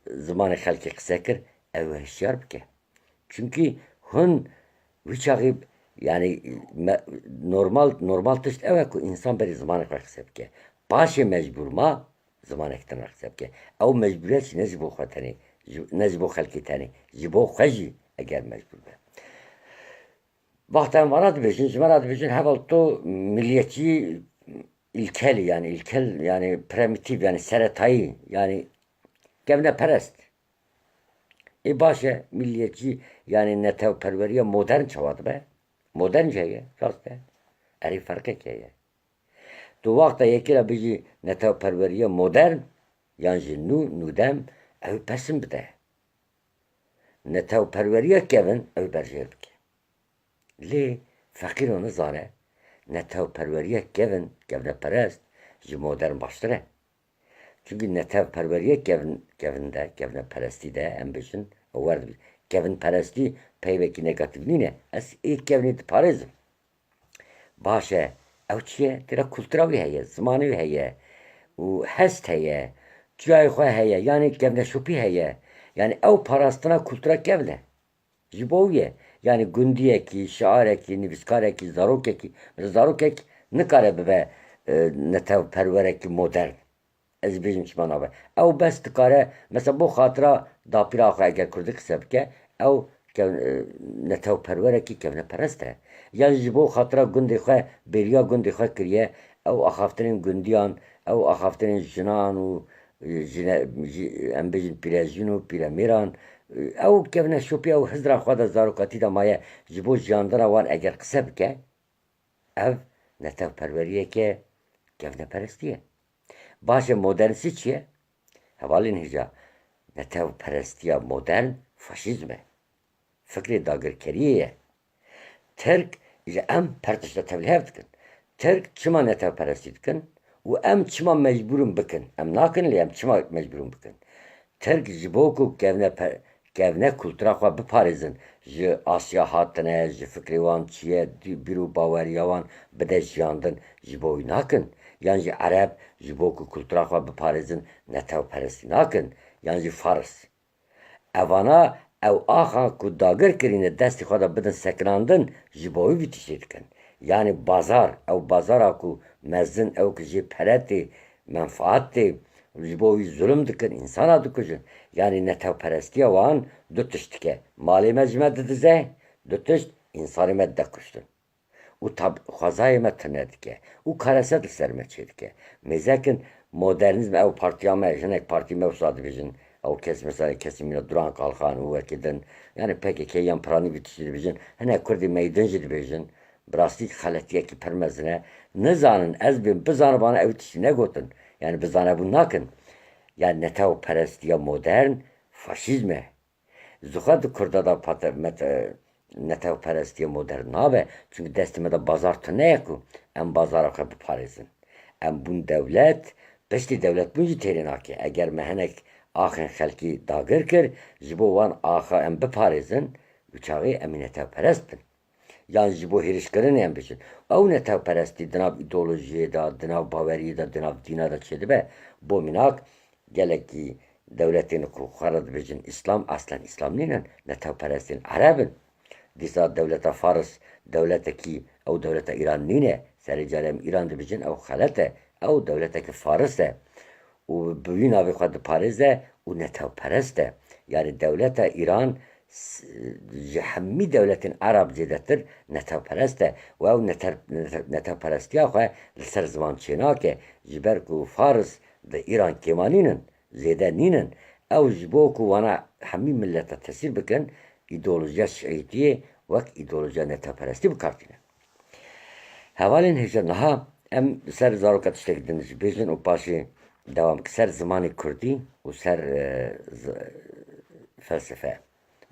zimanê xelkê qise kir, ew we hişyar bike. Çunkî hûn wî çaxî, yanî, me, normal, normal tişt ew e ku însan berî zimanê xwe qise bike. Paşê mecbûr ma zimanek din re qise bike. Ew mecbûriyet jî ne ji bo xwe tenê, ji, ne ji bo xelkê tenê, ji bo xwe jî eger mecbûr be. Wexta em vana dibêjin, ji me re dibêjin, heval, tu milliyetçî ilkel î, yanî ilkel, yanî primitîf, yanî seretayî, yanî kevneperest. Ê baş e, milliyetçî, yanî netewperweriya modern çawa dibe? Modern jî heye, rast e. Erê, ferqek heye. Tu wexta yekê re bijî netewperweriya modern, yan jî nû, nûdem, ew pesin bide. Netewperweriya kevin ew berjêr bike. Lê feqîro nizane, netewperweriya kevin, kevneperest, ji modern baştir e. Çunkî netewperweriya kevin, kevin de, kevneperestî de, em bêjin, ew wer dibî. Kevinperestî peyvekî negatîf nîne. Ez ê kevnê diparêzim. Baş e, ew çi ye? Tira kultura wî heye, zimanê wî heye û hest heye, çiyayê xwe heye, yanî kevneşopî heye. Yanî ew parastina kultura kevn e. Ji bo wî ye. Yanî gundiyekî, şiarekî, nivîskarekî, zarokekî, mesela zarokek nikare bibe, e, netewperwerekî modern. Ez bêjim çima nabe. Ew bes dikare, mesela bo xatira dapîra xwe eger kurdî qise bike, ew kev-, e, netewperwerekî kevneperest e. Yan ji bo xatira gundê xwe, bêriya gundê xwe kiriye, ew axaftinên gundiyan, ew axaftinên jinan û, e, jine-, ji-, em bêjin pîrejin û pîremêran, e, ew kevneşopî, ew hizra xwe de zarokatî de maye, ji bo jiyandina wan eger qise bike, ev netewperweriyeke kevneperestî ye. Baş e, modernîstî çi ye? Hevalên hêja, netewperestiya modern faşîzm e. Fikrê dagirkeriyê ye. Tirk ji em her tişta tevlîhev dikin. Tirk çima netewperestî dikin û em çima mecbûr in bikin? Em nakin, lê em çima mecbûr in bikin? Tirk ji bo ku kevne pe-, kevne kultura xwe biparêzin, ji Asya hatine, ji fikrê wan çi ye, dî-, bîr û baweriya wan bide jiyandin, ji bo wî nakin. Yan jî Ereb ji bo ku kultura xwe biparêzin, netewperestî nakin. Yan jî Faris. Evana ew axa ku dagir kirîne destê xwe de bidin sekinandin, ji bo wî vî tiştê dikin. Yanî bazar, ew bazara ku mezin, ew ku jê pere tê, menfaat tê, ji bo wî zulm dikin, însana dikujin. Yanî netewperestiya wan du tişt dike. Malê me ji me didize, du tişt, însanê me dide kuştin. Û tab-, xwezayê me tune dike. Û kareset li ser me çêdike. Mêzekin modernîzm, ew partiya me, hinek partî me wisa dibêjin. Ew kes, mesela kesî mîna Duran Kalkan û wekî din. Yani P K K yan piranî vî tiştî dibêjin. Hinek kurdî meydin jî dibêjin. Bi rastî xeletiyekî pir mezin e. Nizanin, ez bêm bizanibana ew tiştî negotin. Yani bizanebûn nakin. Yani netewperestiya modern faşîzm e. Zixwe di Kurda de pate-, mete-, netewperestiya modern nabe. Çunku destê me de bazar tune ye ku em bazara xwe biparêzin. Em bûn dewlet, piştî dewlet bûn jî têrê nake. Eger me hinek axên xelkî dagir kir, ji bo wan axa em biparêzin, û çaxê em ê netewperest bin. Yan ji bo hêrişkirinê em bêjin. Ew netewperestî di nav îdeolojiyê de, di nav baweriyê de, di nav dîna de çêdibe. Bo mînak, gelekî dewletên ku xwe re dibêjin Îslam, aslen Îslam nînin, netewperestên Ereb in. Dîsa dewleta Faris dewletekî, ew dewleta Îran nîne. Serê carê em Îran dibêjin, ew xelet e. Ew dewleteke Faris e. Û bi wî navê xwe diparêze û netewperest e. Yanî dewleta Îran s-, ji hemî dewletên Ereb zêdetir netewperest e. Û ew neter-, nete-, netewperestiya xwe li ser ziman çênake. Ji ber ku Faris di Îran kêma nînin, zêde nînin. Ew ji bo ku wana hemî mileta tesîr bikin, îdeolojiya şîîtiyê wek îdeolojiya netewperestî bi kar tîne. Hevalên hêja, niha em li ser zaroka tiştek din jî bêjin û paşê dewam ki ser zimanê kurdî û ser, e, z-, felsefe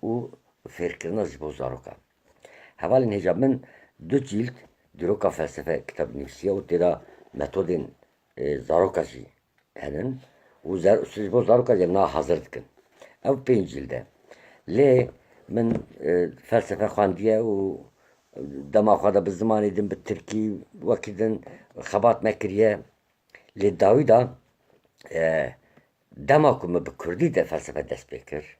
û fêrkirina ji bo zaroka. Hevalên hêja, min du cîld dîroka felsefe kitab nivîsiye û tê de metodên, e, zaroka jî henin û zer-, ji bo zaroka jî em niha hazir dikin. Ev pênc cîld e. Lê min, e, felsefe xwendiye û dema xwe de bi zimanê din, bi tirkî, wekî din xebat me kiriye. Lê dawî de, e, dema ku min bi kurdî de felsefe dest pê kir,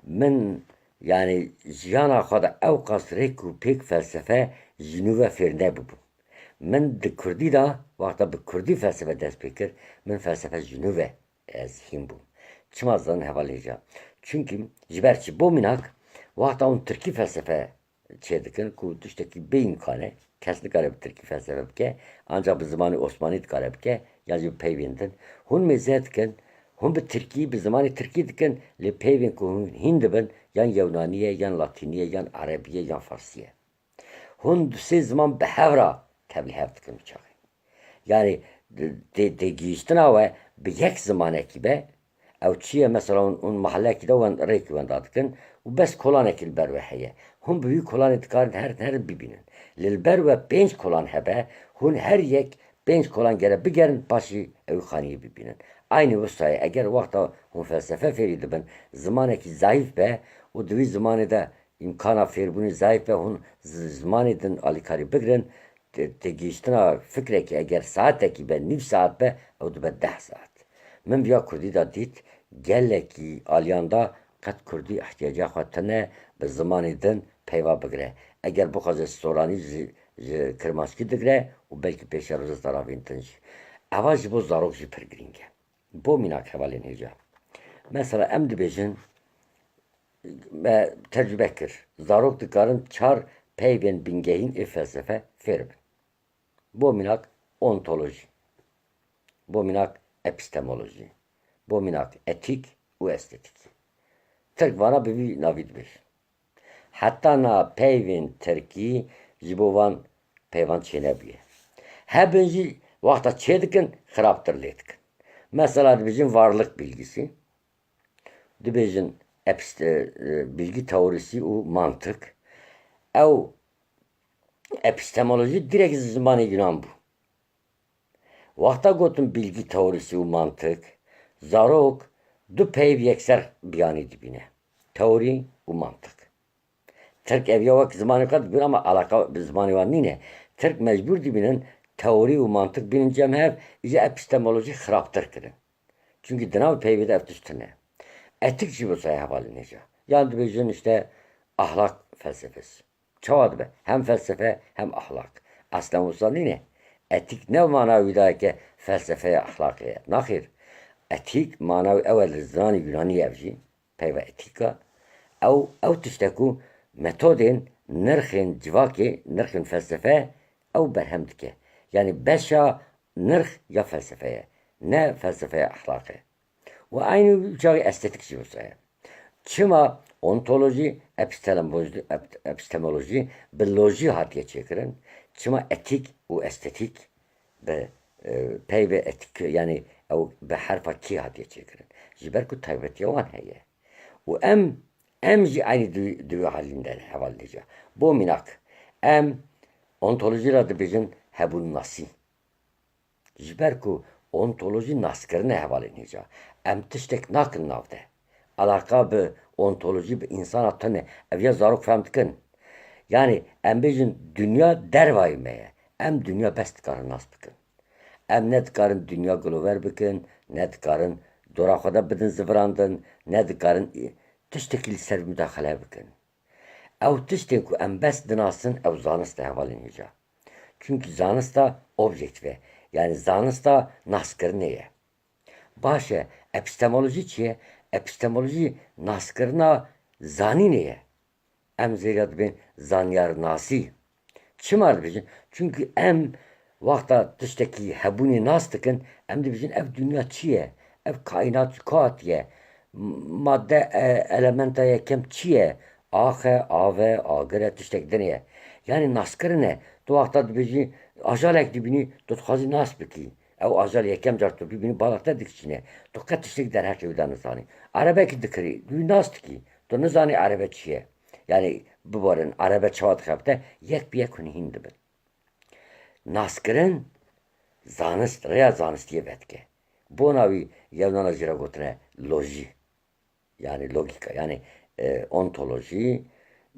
min, yanî, jiyana xwe de ewqas rêk û pêk felsefe ji nû ve fêr nebûbû. Min di kurdî de, wexta bi kurdî felsefe dest pê kir, min felsefe ji nû ve ez hîn bûm. Çima zanin heval hêja? Çunkî ji ber çi? Bo mînak, wexta hûn tirkî felsefe çêdikin ku tiştekî bêîmkan e, kes nikare bi tirkî felsefe bike, ancak bi zimanê osmanî dikare bike, yan jî bi peyvên din. Hûn mêze dikin, hûn bi tirkî, bi zimanê tirkî dikin, lê peyvên ku hûn hîn dibin, yan yewnanî ye, yan latînî ye, yan erebî ye, yan farsî ye. Hûn du sê ziman bi hev re tevlîhev dikin û çaxê. Yanî tê-, têgihîştina we bi yek zimanekî be, ew çi ye? Mesela hûn, hûn mehelekî de wen-, rêkî wenda dikin û bes kolanekî li ber we heye. Hûn bi wî kolanê dikarin herin, herin bibînin. Lê li ber we pênc kolan hebe, hûn her yek pênc kolan gere bigerin, paşî ew xaniyê bibînin. Aynî wisa ye, eger wexta hûn felsefe fêrî dibin, zimanekî zayîf be û di wî zimanê de îmkana fêrbûnê zayîf be, hûn zi-, zimanê din alîkarî bigirin, tê-, têgihiştina fikrekî eger saetekî be, nîv saet be, ew dibe deh saet. Min viya kurdî de dît, gelekî aliyan de qet kurdî ihtiyaca xwe tune bi zimanê din peyva bigire. Eger bixwaze soranî ji, ji kirmanckî digire û belkî pêşerojê zaravîn din jî. Eva ji bo zarok jî pir girîng e. Bo mînak hevalên hêja. Mesela em dibêjin, me tecrube kir. Zarok dikarin çar peyvên bingehîn ê felsefe fêr bin. Bo mînak ontolojî. Bo mînak epistemolojî. Bo mînak etîk û estetîk. Tirk vana bi vî navî dibêjin. Heta niha peyvên tirkî ji bo van peyvan çênebûye. Hebin jî wexta çêdikin, xirabtir lê dikin. Mesela dibêjin varlık bilgisi, dibêjin episte-, e, bilgi teorisi û mantık. Ew epistemolojî direkt ji zimanê Yunan bû. Wexta gotin bilgi teorisi û mantık, zarok du peyv yekser biyanî dibîne. Teorî û mantık. Tirk ev ya wek zimanê xwe dibînin ama alaqa bi zimanê wan nîne. Tirk mecbûr dibînin teorî û mantık bînin cem hev, îca epistemolojî xirabtir kirin. Çunkî di nav peyvê de ev tişt tune. Etîk jî wisa ye hevalên hêja. Yan dibêjin işte ahlak felsefesi. Çawa dibe? Hem felsefe hem ahlak. Eslen wisa nîne. Etîk ne mana wî daye ke felsefeya exlaqê ye. Naxêr. Etîk mana wî ew e li zimanê Yunanî ev jî. Peyva etîka. Ew, ew tişte ku metodên, nirxên civakê, nirxên felsefe ew berhem dike. Yanî beşa nirx ya felsefe ye. Ne felsefeya exlaqê. Û eynî wî çaxê estetîk jî wisa ye. Çima ontolojî, epistemolojî, ep-, epistemolojî bi lojî hatiye çêkirin? Çima etîk û estetîk bi, e, peyvê etîk, yanî ew bi herfa kî hatiye çêkirin? Ji ber ku taybetiya wan heye. Û em, em jî eynî di, di wî halî de ne, hevalên hêja. Bo mînak, em ontolojî re dibêjin hebûnnasî. Ji ber ku ontolojî naskirin e hevalên hêja. Em tiştek nakin nav de. Alaqa bi ontolojî, bi însana tune. Ev ya zarok fehm dikin. Yanî em bêjin dinya dervayî me ye. Em dinya bes dikarin nas bikin. Em ne dikarin dinya gilover bikin, ne dikarin dora xwe de bidin zivirandin, ne dikarin tiştekî li ser mudaxele bikin. Ew tiştên ku em bes dinasin, ew zanist e hevalên hêja. Çunkî zanista objektîf e. Yanî zanista naskirinê ye. Baş e, epistemolojî çi ye? Epistemolojî naskirina zanînê ye. Em zêriya dibên zanyarnasî. Çima dibêjin? Çunkî em wexta tiştekî hebûnê nas dikin, em dibêjin ev dinya çi ye? Ev kaînat ji ku hatiye? M-, madde, e, elementa yekem çi ye? Ax e, av e, agir e, tiştek din e. Yanî naskirin e. Tu wexta dibêjî, ajalek dibînî, tu dixwazî nas bikî. Ew ajal yekem car tu bibînî, bala te dikişîne. Tu qet tiştek derheqê wî de nizanî. Erebekî dikirî, tu wî nas dikî. Tu nizanî erebe çi ye. Yanî biborin, erebe çawa dixebite, yek bi yek hûn hîn dibin. Naskirin zanist, rêya zanistiyê vedike. Bona wî yewnana jî re gotine lojî. Yanî logîka, yanî, e, ontolojî,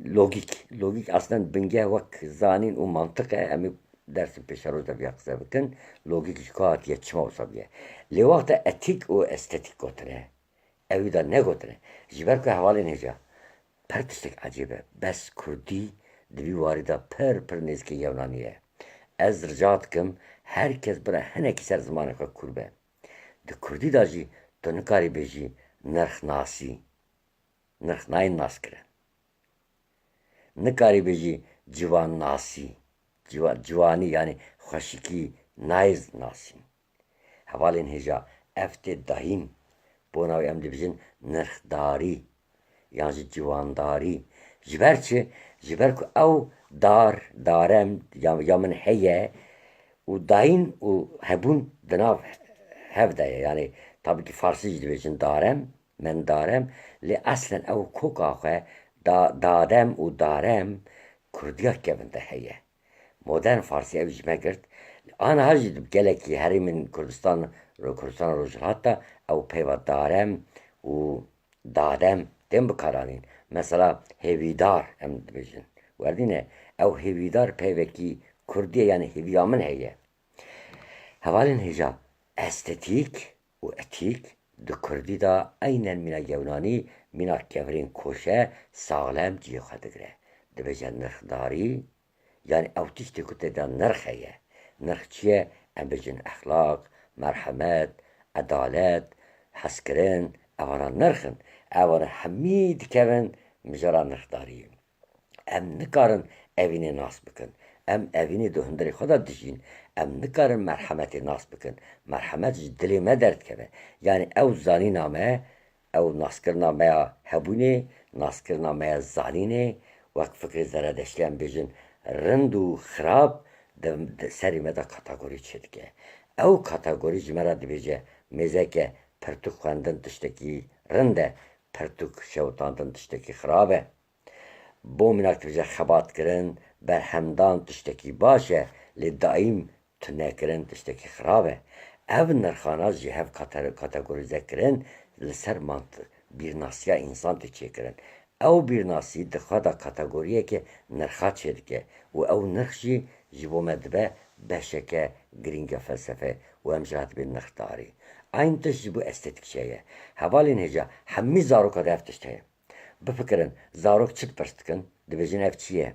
logîk. Logîk eslen bingeh wek zanîn û mantiq e, em ê dersên pêşeroj de viya qise bikin. Logîk ji ku hatiye, çima wisa bûye? Lê wexta etîk û estetîk gotine, ewî de negotine. Ji ber ku hevalên hêja, pir tiştek ecêb e. Bes kurdî di vî warî de pir, pir nêzikê yewnanî ye. Ez rica dikim, her kes bira hinekî ser zimanê xwe kûr be. Di kurdî de jî tu nikarî bêjî nirxnasî. Nirx nayên naskirin. Nikarî bêjî ciwannasî. Ciwa-, ciwanî, yanî xweşikî, nayê nasîn. Hevalên hêja, ev tê dahîn. Bona wê em dibêjin nirxdarî yan jî ciwandarî. Ji ber çi? Ji ber ku ew dar, darem ya, ya min heye û dayîn û hebûn di nav hev de ye. Yanî, tabî ki farsî jî dibêjin darem, men darem, lê eslen ew koka xwe da-, dadem û darem kurdiya kevin de heye. Modern farsî ew ji me girt. Aniha jî di gelekî herêmên Kurdistan, Kurdistana Rojhilat de ew peyva darem û dadem tên bikaranîn. Mesela hêvîdar em dibêjin. Werdîne, ew hêvîdar peyvekî kurdî ye, yanî hêviya min heye. Hevalên hêja, estetîk û etîk di kurdî de eynen mîna yewnanî, mîna kevirên koşe saxlem cihê xwe digire. Dibêje nirxdarî, yanî ew tiştê ku tê de nirx heye. Nirx çi ye? Em bêjin exlaq, merhemet, edalet, hezkirin, evana nirx in. Evana hemî dikevin mijara nirxdariyê. Em nikarin evînê nas bikin. Em evînê di hundirê xwe de dijîn. Em nikarin merhemetê nas bikin. Merhemet ji dilê me derdikeve. Yanî ew zanîna me, ew naskirina me ya hebûnê, naskirina me ya zanînê, wek fikrê Zeredeştî em bêjin, rind û xirab di, di serê me de kategorî çêdike. Ew kategorî ji me re dibêje, mêzeke pirtûk xwendin tiştekî rind e, pirtûk şewitandin tiştekî xirab e. Bo mînak dibêje xebatkirin, berhemdan tiştekî baş e, lê daîm tunekirin tiştekî xirab e. Ev nirxana ji hev kate-, kategorîze kirin li ser mant-, bîrnasiya însan tê çêkirin. Ew bîrnasî di xwe de kategoriyeke nirxa çêdike û ew nirx jî ji bo me dibe beşeke girîng ya felsefê û em ji re dibên nirxdarî. Eyn tişt ji bo estetîk jî heye. Hevalên hêja, hemî zaroka de ev tişt heye. Bifikirin, zarok çi pirs dikin? Dibêjin, ev çi ye?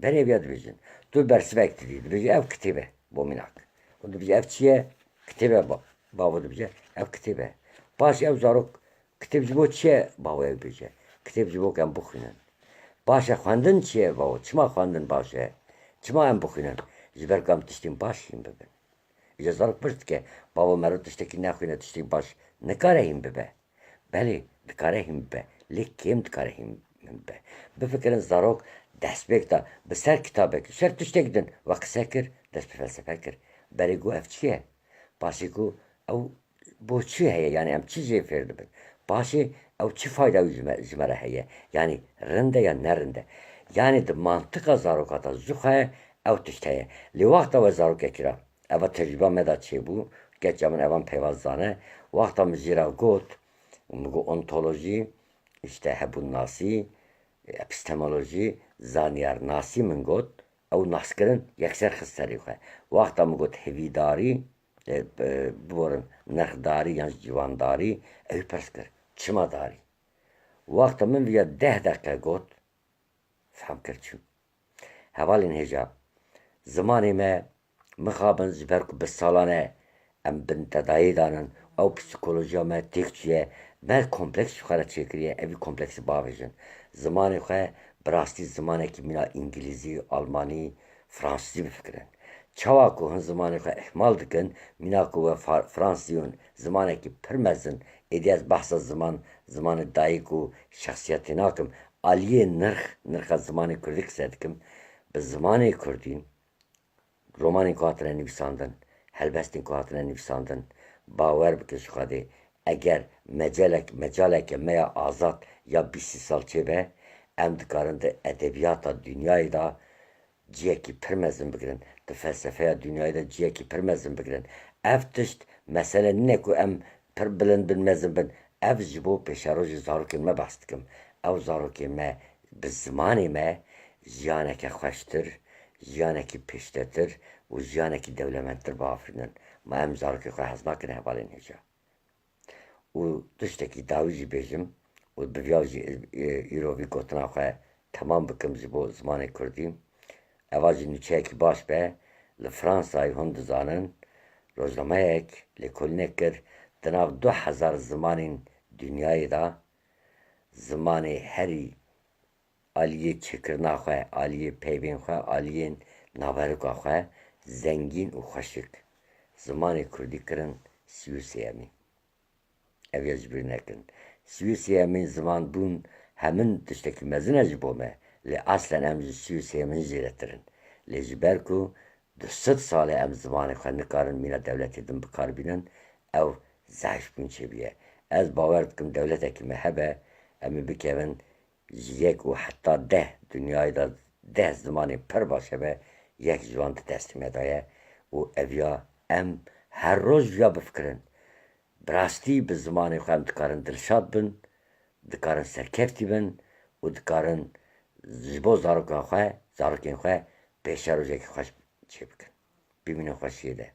Berê viya dibêjin. Tu bersivek didî. Dibêje ev kitêb e. Bo mînak. Û dibêje ev çi ye? Kitêb e ba-, bavo dibêje. Ev kitêb e. Paşê ew zarok kitêb ji bo çi ye? Bavo ew bêje. Kitêb ji bo ku em bixwînin. Baş e xwendin çi ye? Bavo. Çima xwendin baş e? Çima em bixwînin? Ji ber ku em tiştên baş hîn bibin. Îja zarok pirs dike, bavo mero tiştekî nexwîne, tiştê baş nikare hîn bibe? Belê, dikare hîn bibe, lê kêm dikare hîn bibe. Bifikirin zarok destpêk da, bi ser kitabek, ser tiştek din, we qise kir, dest bi felsefe kir. Berê got ev çi ye? Paşê got ew bo çi heye, yanî em çi jê fêr dibin? Paşê ew çi fayda wî ji me, ji me re heye? Yanî rind e ya ne rind e? Yanî di mantiqa zaroka de ji xwe ew tişt heye. Lê wexta we zarokekî re Eva tecrûba me de çêbû, keça min evan peyva zane. Wexta min jê re got, min got ontolojî, işte hebûnnasî, epistemolojî, zanyarnasî min got, ew naskirin yekser xist serê xwe. Wexta min got hevîdarî, e, e, biborin nirxdarî yan jî ciwandarî, ew pirs kir, çima darî? Wexta min viya deh deqe got, Fehmkirçî. Hevalên hêja, zimanê me mixabin ji ber ku bi salan e em bin tedayê danin, ew psîkolojiya me têk çûye, me kompleks ji xwe re çêkiriye, evî kompleksî bavêjin. Zimanê xwe bi rastî zimanekî mîna îngilîzî, almanî, fransîzî bifikirin. Çawa ku hin zimanê xwe îhmal dikin, mîna ku we fa-, fransî û zimanekî pir mezin, êdî ez behsa ziman, zimanê dayik û şexsiyetê nakim, aliyê nirx, nirxa zimanê kurdî qise dikim, bi zimanê kurdî, romanên ku hatine nivîsandin, helbestên ku hatine nivîsandin, bawer bikin ji Xwedê, eger mecelek, mecaleke me ya azad ya bîst sî sal çêbe, em dikarin di edebiyata dinyayê de cihekî pir mezin bigirin, di felsefeya dinyayê de cihekî pir mezin bigirin. Ev tişt mesele nîne ku em pir bilind bin, mezin bin. Ev ji bo pêşerojê zarokên me behs dikim. Ew zarokên me bi zimanê me jiyaneke xweştir, jiyanekî pêştetir û jiyanekî dewlemendtir biafirînin. Ma em zarokê xwe hez nakin hevalên hêja. Û tiştekî dawî jî bêjim û bi viya jî, e, îro vî gotina xwe temam bikim ji bo zimanê kurdî. Eva jî nûçeyekî baş be, li Fransayê hûn dizanin, rojnameyek lêkolînek kir, di nav du hezar zimanên dinyayê de zimanê herî aliyê çêkirina xwe, aliyê peyvên xwe, aliyên naverika xwe zengîn û xweşik. Zimanê kurdî kirin sî û sêyemîn. Ev ya ji bîr nekin. Sî û sêyemîn ziman bûn hemin tiştekî mezin e ji bo me. Lê aslen em ji sî û sêyemîn zêdetir in. Lê ji ber ku du sed sal e em zimanê xwe nikarin mîna dewletê din bi kar bînin, ew zehf bûn çêbûye. Ez bawer dikim dewletekî me hebe, em ê bikevin ji yek û heta deh dinyayê de deh zimanê pir baş hebe, yek ji wan di destê me de ye û ev ya em her roj viya bifikirin. Bi rastî bi zimanê xwe em dikarin dilşad bin, dikarin serkeftî bin û dikarin ji bo zaroka xwe, zarokên xwe pêşerojekî xweş çêbikin. Bimînin xweşiyê de.